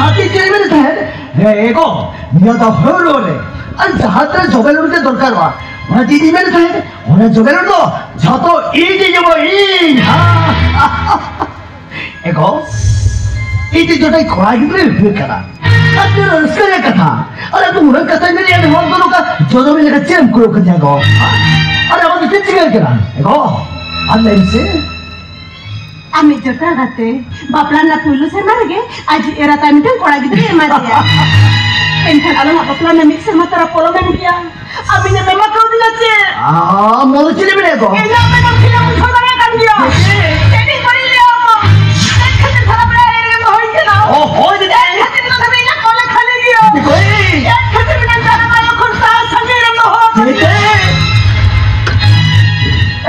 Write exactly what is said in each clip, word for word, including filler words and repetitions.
ᱟᱨ ᱪᱮᱫ ᱪᱮᱫ ᱢᱮᱱᱮᱫ ᱛᱟᱦᱮᱸᱫ? ᱦᱮᱸ ᱮ ᱜᱚ, ᱱᱤᱭᱟᱹ ᱫᱚ ᱦᱩᱲᱩ ᱨᱮ ᱟᱨ ᱡᱟᱦᱟᱸ ᱛᱤᱱᱟᱹᱜ ᱡᱚᱵᱮ ᱞᱩᱰᱩ ᱛᱮ ᱫᱚᱨᱠᱟᱨᱚᱜᱼᱟ, ᱚᱱᱟ ᱪᱮᱫ ᱤᱧ ᱢᱮᱱᱮᱫ ᱛᱟᱦᱮᱸᱫ? ᱚᱱᱟ ᱡᱚᱵᱮ ᱞᱩᱰᱩ ᱫᱚ ᱡᱷᱚᱛᱚ ᱤᱧ ᱤᱧ ᱮᱢᱚᱜ ᱤᱧ᱾ ᱮ ᱜᱚ, ᱤᱧ ᱫᱚ ᱡᱚᱴᱟᱭ ᱠᱚᱲᱟ ᱜᱤᱫᱽᱨᱟᱹ ᱦᱩᱭᱩᱜ ᱠᱟᱱᱟ᱾ ᱟᱨ ᱛᱤᱱᱟᱹᱜ ᱨᱟᱹᱥᱠᱟᱹ ᱨᱮᱭᱟᱜ ᱠᱟᱛᱷᱟ᱾ ᱟᱨ ᱟᱵᱚ ᱩᱱᱟᱹᱜ ᱠᱟᱛᱷᱟᱧ ᱢᱮᱱᱮᱫᱼᱟ, ᱦᱚᱲ ᱫᱚ ᱱᱚᱝᱠᱟ ᱡᱚᱡᱚᱢ ᱞᱮᱠᱟ ᱪᱮᱫ ᱮᱢ ᱠᱚᱭᱚᱜ ᱠᱟᱫᱤᱧᱟ ᱜᱚ? ᱟᱨ ᱟᱵᱚ ᱫᱚ ᱪᱮᱫ ᱪᱤᱠᱟᱹ ᱠᱟᱱᱟ? ᱮ ᱜᱚ, ᱟᱨ ᱞᱟᱹᱭ ᱢᱮᱥᱮ᱾ ᱟᱢᱤᱡ ᱡᱚᱴᱟᱣ ᱜᱟᱛᱮ ᱵᱟᱯᱞᱟ ᱨᱮᱱᱟᱜ ᱯᱩᱭᱞᱩ ᱥᱮᱨᱢᱟ ᱨᱮᱜᱮ ᱟᱡ ᱮᱨᱟᱛᱟᱭ ᱢᱤᱫᱴᱟᱝ ᱠᱚᱲᱟ ᱜᱤᱫᱽᱨᱟᱹᱭ ᱮᱢᱟᱫᱮᱭᱟ᱾ ᱮᱱᱠᱷᱟᱱ ᱟᱞᱟᱝᱟᱜ ᱵᱟᱯᱞᱟ ᱨᱮᱱᱟᱜ ᱢᱤᱫ ᱥᱮᱨᱢᱟ ᱛᱚᱨᱟ ᱯᱚᱞᱚᱢ ᱮᱱ ᱜᱮᱭᱟ᱾ ᱟᱢ ᱤᱧᱮᱢ ᱮᱢᱟ ᱠᱟᱣᱫᱤᱧᱟ ᱪᱮ? ᱟᱢ ᱱᱚᱣᱟ ᱫᱚ ᱪᱮᱫ ᱮᱢ ᱢᱮᱱᱮᱫ ᱫᱚ? ᱤᱧᱟᱹᱜ ᱢᱮᱱᱟᱢ ᱠᱷᱟᱱᱮᱢ ᱵᱩᱡᱷᱟᱹᱣ ᱫᱟᱲᱮᱭᱟᱜ ᱠᱟᱱ ᱜᱮᱭᱟ᱾ ᱪᱮᱫ? ᱪᱮᱫ ᱤᱧ ᱵᱟᱹᱲᱤᱡ ᱞᱮᱜᱼᱟ ᱟᱢ? ᱪᱮᱫ ᱠᱷᱟᱹᱛᱤᱨ ᱥᱟᱨᱟ ᱵᱮᱲᱟ ᱮᱲᱮ ᱨᱮᱢ ᱫᱚᱦᱚᱭᱤᱧ ᱠᱟᱱᱟ? ᱚ, ᱦᱳᱭ ᱫᱤᱫᱤ᱾ ᱪᱮᱫ ᱠᱷᱟᱹᱛᱤᱨ ᱱᱚᱣᱟ ᱫᱷᱟᱹᱵᱤᱡ ᱤᱧᱟᱹᱜ ᱠᱚᱞ ᱮ ᱠᱷᱟᱹᱞᱤ ᱜᱮᱭᱟ? ᱫᱤᱫᱤ᱾ ᱪᱮᱫ ᱠᱷᱟᱹᱛᱤᱨ ᱢᱤᱫᱴᱟᱝ ᱡᱟᱱᱟᱢ ᱟᱭᱳ ᱠᱷᱚᱱ ᱥᱟᱦᱟ ᱥᱟᱺᱜᱤᱧ ᱨᱮᱢ ᱫᱚᱦᱚ ᱟᱠᱟᱫᱤᱧᱟ? ᱫᱤᱫᱤ᱾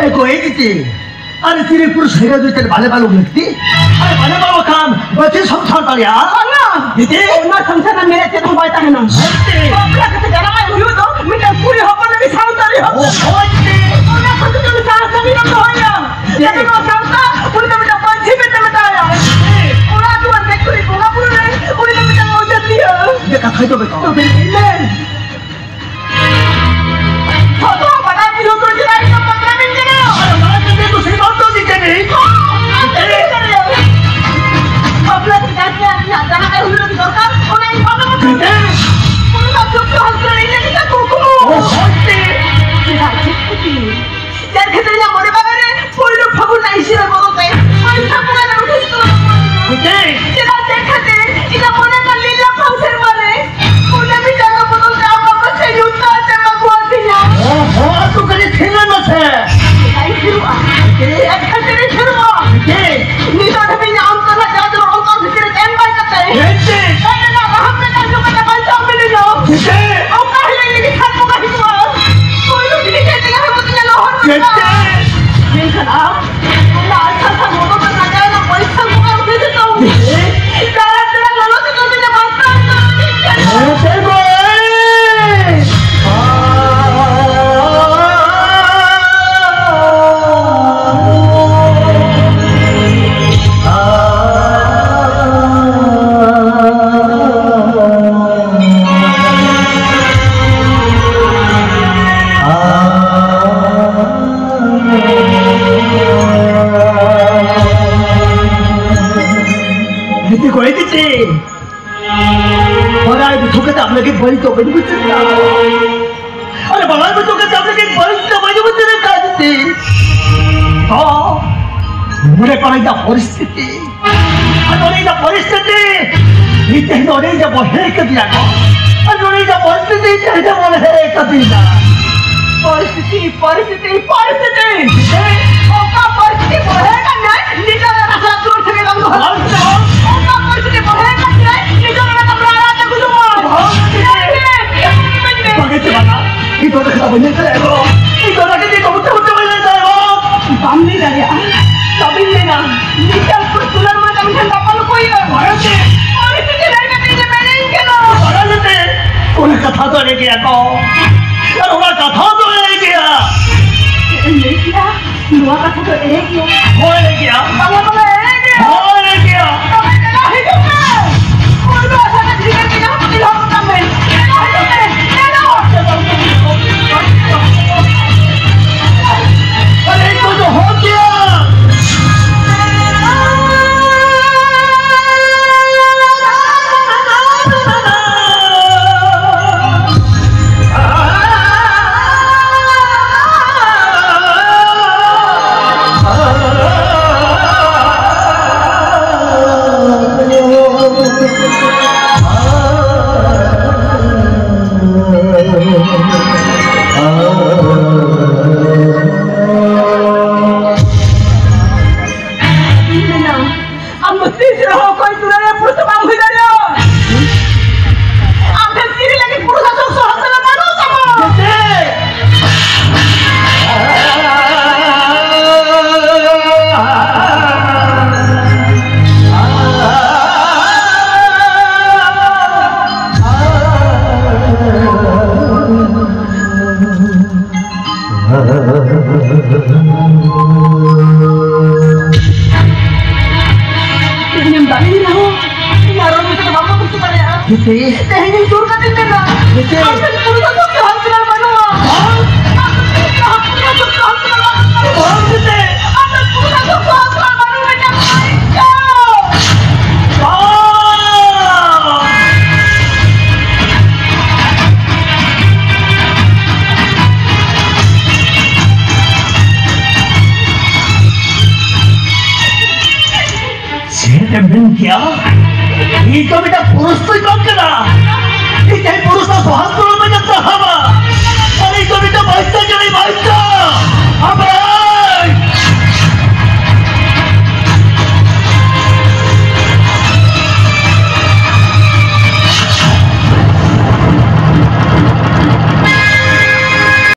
ᱮ ᱜᱚ, ᱮ ᱫᱤᱫᱤ᱾ ᱟᱨ ᱛᱤᱨᱮ ᱯᱩᱨᱩᱥ ᱦᱮᱡ ᱫᱚ ᱪᱮᱫ ᱵᱟᱞᱮ ᱵᱟᱞᱩ ᱞᱟᱹᱠᱛᱤ? ᱟᱨ ᱵᱟᱞᱮ ᱵᱟᱞᱩ ᱠᱷᱟᱱ ᱵᱟᱪᱮ ᱥᱚᱝᱥᱟᱨ ᱫᱟᱲᱮᱭᱟᱜᱼᱟ? ᱵᱟᱝᱟ᱾ ᱫᱤᱫᱤ᱾ ᱚᱱᱟ ᱥᱚᱝᱥᱟᱨ ᱨᱮ ᱢᱮᱱᱮᱫ ᱪᱮᱫ ᱦᱚᱸ ᱵᱟᱭ ᱛᱟᱦᱮᱱᱟ᱾ ᱦᱮᱸ, ᱫᱤᱫᱤ᱾ ᱵᱟᱯᱞᱟ ᱠᱟᱛᱮ ᱡᱟᱱᱟᱢ ᱟᱭ ᱦᱩᱭᱩᱜ ᱫᱚ ᱢᱤᱫᱴᱟᱝ ᱠᱩᱲᱤ ᱦᱚᱯᱚᱱ ᱞᱟᱹᱜᱤᱫ ᱥᱟᱶᱛᱟᱨᱤ ᱦᱚᱯᱚᱱ᱾ ᱚ, ᱦᱳᱭ, ᱫᱤᱫᱤ᱾ ᱚᱱᱟ ᱠᱷᱟᱹᱛᱤᱨ ᱛᱮ ᱩᱱᱤ ᱥᱟᱦᱟ ᱥᱟᱺᱜᱤᱧ ᱨᱮᱢ ᱫᱚᱦᱚᱭᱟ᱾ ᱫᱤᱫᱤ᱾ ᱡᱟᱛᱮ ᱱᱚᱣᱟ ᱥᱟᱶᱛᱟ ᱩᱱᱤ ᱫᱚ ᱢᱤᱫᱴᱟᱝ ᱢᱟᱹᱡᱷᱤ ᱢᱮᱱᱛᱮ ᱢᱮᱛᱟᱭᱟ᱾ ᱫᱤᱫᱤ᱾ ᱚᱲᱟᱜ ᱫᱩᱣᱟᱨ ᱫᱮᱡ ᱠᱩᱲᱤ ᱵᱚᱸᱜᱟ ᱵᱩᱨᱩ ᱨᱮ ᱩᱱᱤ ᱫᱚ ᱢᱤᱫᱴᱟᱝ ᱚᱡᱟᱹᱛᱤᱭᱟᱹ᱾ ᱤᱧᱟᱹᱜ ᱠᱟᱛᱷᱟ ᱫᱚ ᱵᱮᱠᱚ᱾ ᱛᱚᱵᱮ ᱞᱟᱹᱭ ᱢᱮ᱾ ᱡᱷᱚᱛᱚ ᱵᱟᱰᱟᱭ ᱵᱩᱡᱷᱟᱹᱣ ᱠᱟᱛᱮ ᱪᱮᱫᱟᱜ ᱤᱧ ᱫᱚ ᱵᱟᱯᱞᱟ ᱢᱮᱱ ᱠᱟᱱᱟ? ᱟᱨ ᱵᱟᱰᱟᱭ ᱠᱟᱛᱮ ᱫᱚ ᱥᱤᱢᱟᱱᱛᱚ ᱡᱤᱛ ᱡᱟᱹᱱᱤᱡ᱾ ᱦᱚᱸ, ᱟᱢ ᱪᱮᱫ ᱮᱢ ᱞᱟᱹᱭ ᱫᱟᱲᱮᱭᱟᱜᱼᱟ? ᱵᱟᱯᱞᱟ ᱪᱮᱫᱟᱜ ᱥᱮ ᱟᱹᱞᱤᱧᱟᱜ ᱡᱟᱦᱟᱸ ᱦᱩᱭᱩᱜ ᱫᱚᱨᱠᱟᱨ, ᱚᱱᱟ ᱤᱧ ᱵᱟᱝ ᱮᱢᱚᱜ ᱠᱟᱱᱟ᱾ ᱪᱮᱫ? ᱚᱱᱟ ᱫᱚ ᱥᱚᱠᱛᱚ ᱦᱟᱞᱠᱟ ᱤᱧ ᱞᱟᱹᱜᱤᱫ ᱛᱮ ᱠᱩᱠᱢᱩ᱾ ᱚ, ᱦᱳᱭ ᱛᱮ᱾ ᱪᱮᱫᱟᱜ ᱪᱮᱫ ᱠᱷᱟᱹᱛᱤᱨ? ᱪᱮᱫ ᱠᱷᱟᱹᱛᱤᱨ ᱤᱧᱟᱹᱜ ᱢᱚᱱᱮ ᱵᱟᱜᱟᱱ ᱨᱮ ᱯᱳᱭᱞᱳ ᱯᱷᱟᱹᱜᱩᱱ ᱨᱮᱱᱟᱜ ᱤᱥᱤᱱ ᱵᱚᱞᱚ ᱛᱮ ᱯᱟᱹᱭᱞᱟᱹ ᱵᱚᱸᱜᱟ ᱨᱮ ᱩᱰᱩᱠ ᱛᱚᱨᱟ ᱪᱮᱫ? ᱪᱮᱫᱟᱜ ᱪᱮᱫ ᱠᱷᱟᱹᱛᱤᱨ ᱤᱧᱟᱹᱜ ᱢᱚᱱᱮ ᱨᱮᱱᱟᱜ ᱞᱤᱞ ᱞᱟᱯᱷᱟᱝ ᱥᱮᱨᱢᱟ ᱨᱮ ᱠᱩᱱᱟᱹᱢᱤ ᱪᱟᱸᱫᱳ ᱵᱟᱲᱟᱭ ᱵᱩᱡᱷᱟᱹᱣ ᱠᱟᱛᱮ ᱟᱢ ᱞᱟᱹᱜᱤᱫ ᱵᱟᱹᱲᱤᱡ ᱫᱚ ᱵᱟᱹᱧ ᱵᱩᱡᱷᱟᱹᱣ ᱠᱟᱜᱼᱟ᱾ ᱟᱨ ᱵᱟᱲᱟᱭ ᱵᱩᱡᱷᱟᱹᱣ ᱠᱟᱛᱮ ᱟᱢ ᱞᱟᱹᱜᱤᱫ ᱵᱟᱹᱲᱤᱡ ᱫᱚ ᱵᱟᱹᱧ ᱵᱩᱡᱷᱟᱹᱣ ᱠᱟᱜᱼᱟ, ᱡᱩᱫᱤ᱾ ᱚ, ᱢᱚᱱᱮ ᱠᱚᱨᱮ ᱤᱧᱟᱹᱜ ᱯᱚᱨᱤᱥᱛᱷᱤᱛᱤ, ᱟᱨ ᱱᱚᱰᱮ ᱤᱧᱟᱹᱜ ᱯᱚᱨᱤᱥᱛᱷᱤᱛᱤ, ᱤᱧ ᱛᱮᱦᱮᱧ ᱱᱚᱰᱮ ᱤᱧᱟᱹᱜ ᱵᱚᱦᱮ ᱠᱟᱫᱤᱧᱟ ᱠᱚ᱾ ᱟᱨ ᱱᱚᱰᱮ ᱤᱧᱟᱹᱜ ᱯᱚᱨᱤᱥᱛᱷᱤᱛᱤ, ᱤᱧ ᱛᱮᱦᱮᱧ ᱵᱚᱦᱮ ᱠᱟᱫᱤᱧᱟ᱾ ᱯᱚᱨᱤᱥᱛᱷᱤᱛᱤ, ᱯᱚᱨᱤᱥᱛᱷᱤᱛᱤ, ᱯᱚᱨᱤᱥᱛᱷᱤᱛᱤ᱾ ᱚᱠᱟ ᱯᱚᱨᱤᱥᱛᱷᱤᱛᱤ ᱵᱚᱦᱮ ᱠᱟᱫ ᱢᱮᱭᱟᱭ, ᱱᱤᱛᱚᱜ ᱫᱚ ᱨᱟᱥᱟ ᱫᱩᱣᱟᱹᱨ ᱥᱮᱫ ᱵᱟᱝ ᱫᱚᱦᱚ᱾ ᱚᱠᱟ ᱯᱚᱨᱤᱥᱛᱷᱤᱛᱤ ᱵᱚᱦᱮ ᱠᱟᱫ ᱢᱮᱭᱟᱭ, ᱱᱤᱛᱚᱜ ᱫᱚ ᱚᱱᱟ ᱠᱟᱢᱨᱟ ᱟᱲᱟᱜ ᱛᱮ ᱜᱩᱡᱩᱜ ᱢᱟ᱾ ᱵᱟᱝ ᱜᱮ ᱪᱮ ᱵᱟᱝᱟ᱾ ᱤᱧ ᱫᱚ ᱚᱱᱟ ᱠᱟᱛᱷᱟ ᱵᱟᱹᱧ ᱞᱟᱹᱭ ᱫᱟᱲᱮᱭᱟᱜᱼᱟ ᱜᱚ᱾ ᱤᱧ ᱫᱚ ᱚᱱᱟ ᱠᱟᱛᱷᱟ ᱫᱚ ᱵᱟᱹᱧ ᱞᱟᱹᱭ ᱫᱟᱲᱮᱭᱟᱜᱼᱟ ᱜᱚ᱾ ᱵᱟᱢ ᱞᱟᱹᱭ ᱫᱟᱲᱮᱭᱟᱜᱼᱟ? ᱵᱟᱹᱵᱤᱱ ᱢᱮᱱᱟ, ᱱᱤᱛᱚᱜ ᱠᱷᱚᱱ ᱥᱩᱞᱟᱹᱨ ᱢᱟ ᱠᱟᱹᱢᱤ ᱴᱷᱮᱱ ᱵᱟᱯᱞᱟ ᱠᱚ ᱤᱭᱟᱹ᱾ ᱵᱟᱝᱟ ᱪᱮ᱾ ᱯᱚᱨᱤᱥᱛᱷᱤᱛᱤ ᱞᱟᱹᱭ ᱠᱟᱛᱮ ᱤᱧ ᱫᱚ ᱢᱮᱱᱟᱹᱧ ᱠᱟᱱᱟ᱾ ᱵᱟᱝᱟ ᱪᱮ᱾ ᱚᱱᱟ ᱠᱟᱛᱷᱟ ᱫᱚ ᱮᱲᱮ ᱜᱮᱭᱟ ᱜᱚ᱾ ᱟᱨ ᱚᱱᱟ ᱠᱟᱛᱷᱟ ᱫᱚ ᱮᱲᱮ ᱜᱮᱭᱟ᱾ ᱪᱮᱫ ᱮᱢ ᱞᱟᱹᱭ ᱠᱮᱫᱟ? ᱱᱚᱣᱟ ᱠᱟᱛᱷᱟ ᱫᱚ ᱮᱲᱮ ᱜᱮᱭᱟ᱾ ᱦᱳᱭ, ᱮᱲᱮ ᱜᱮᱭᱟ᱾ ᱵᱟᱝᱟ, ᱵᱟᱝᱟ, ᱮᱲᱮ ᱜᱮᱭᱟ᱾ ᱦᱳᱭ, ᱮᱲᱮ ᱜᱮᱭᱟ᱾ ᱛᱚᱵᱮ ᱫᱮᱞᱟ ᱦᱤᱡᱩᱜ ᱢᱮ᱾ ᱯᱩᱭᱞᱩ ᱟᱥᱲᱟ ᱨᱮ ᱡᱤᱞ ᱮᱢ ᱵᱮᱱᱟᱣ ᱠᱟᱛᱮ ᱫᱚᱦᱚ ᱠᱟᱜ ᱢᱮ᱾ ᱫᱮᱞᱟ ᱦᱤᱡᱩᱜ ᱢᱮ᱾ ᱫᱮᱞᱟ᱾ ᱟᱨᱮ, ᱤᱧ ᱠᱚ ᱫᱚᱦᱚ ᱠᱮᱭᱟ᱾ ᱟᱢ ᱫᱚ ᱛᱤᱥ ᱨᱮᱦᱚᱸ ᱚᱠᱚᱭ ᱛᱩᱞᱟᱹ ᱨᱮ ᱯᱩᱨᱩᱥ ᱫᱚ ᱵᱟᱢ ᱦᱩᱭ ᱫᱟᱲᱮᱭᱟᱜᱼᱟ᱾ ᱟᱢ ᱴᱷᱮᱱ ᱠᱤᱨᱤᱧ ᱞᱟᱹᱜᱤᱫ ᱯᱩᱨᱩᱥ ᱟᱥᱚᱞ ᱥᱚᱦᱚᱫ ᱛᱮᱫᱚ ᱵᱟᱹᱱᱩᱜ ᱛᱟᱢᱟ᱾ ᱛᱮᱦᱮᱧᱮᱢ ᱫᱟᱲᱮᱭᱮᱱᱟ ᱦᱳ᱾ ᱤᱧ ᱟᱨ ᱩᱱᱤ ᱥᱟᱶ ᱵᱟᱵᱚᱱ ᱫᱩᱲᱩᱵ ᱫᱟᱲᱮᱭᱟᱜᱼᱟ᱾ ᱡᱮᱛᱮ᱾ ᱛᱮᱦᱮᱧ ᱤᱧ ᱥᱩᱨ ᱠᱟᱛᱮᱧ ᱢᱮᱱᱟ᱾ ᱡᱮᱛᱮ᱾ ᱟᱢ ᱴᱷᱮᱱ ᱯᱩᱨᱩᱥ ᱟᱥᱚᱞ ᱥᱚᱦᱚᱫ ᱛᱮᱫᱚ ᱵᱟᱹᱱᱩᱜᱼᱟ᱾ ᱟᱢ ᱴᱷᱮᱱ ᱯᱩᱨᱩᱥ ᱟᱥᱚᱞ ᱥᱚᱦᱚᱫ ᱛᱮᱫᱚ ᱵᱟᱹᱱᱩᱜᱼᱟ᱾ ᱵᱟᱝ ᱡᱮᱛᱮ᱾ ᱟᱢ ᱴᱷᱮᱱ ᱯᱩᱨᱩᱥ ᱟᱥᱚᱞ ᱥᱚᱦᱚᱫ ᱛᱮᱫᱚ ᱵᱟᱹᱱᱩᱜᱼᱟ, ᱢᱤᱫᱴᱟᱝ ᱵᱟᱝ᱾ ᱠᱮᱭᱟ? ᱤᱧ ᱫᱚ ᱢᱤᱫᱴᱟᱝ ᱯᱩᱨᱩᱥ ᱫᱚᱧ ᱵᱟᱝ ᱠᱟᱱᱟ᱾ ᱤᱧ ᱛᱮᱦᱮᱧ ᱯᱩᱨᱩᱥ ᱫᱚ ᱥᱚᱦᱟᱜ ᱫᱩᱣᱟᱹᱨ ᱵᱟᱹᱧ ᱟᱛᱨᱟᱦᱟᱢᱟ᱾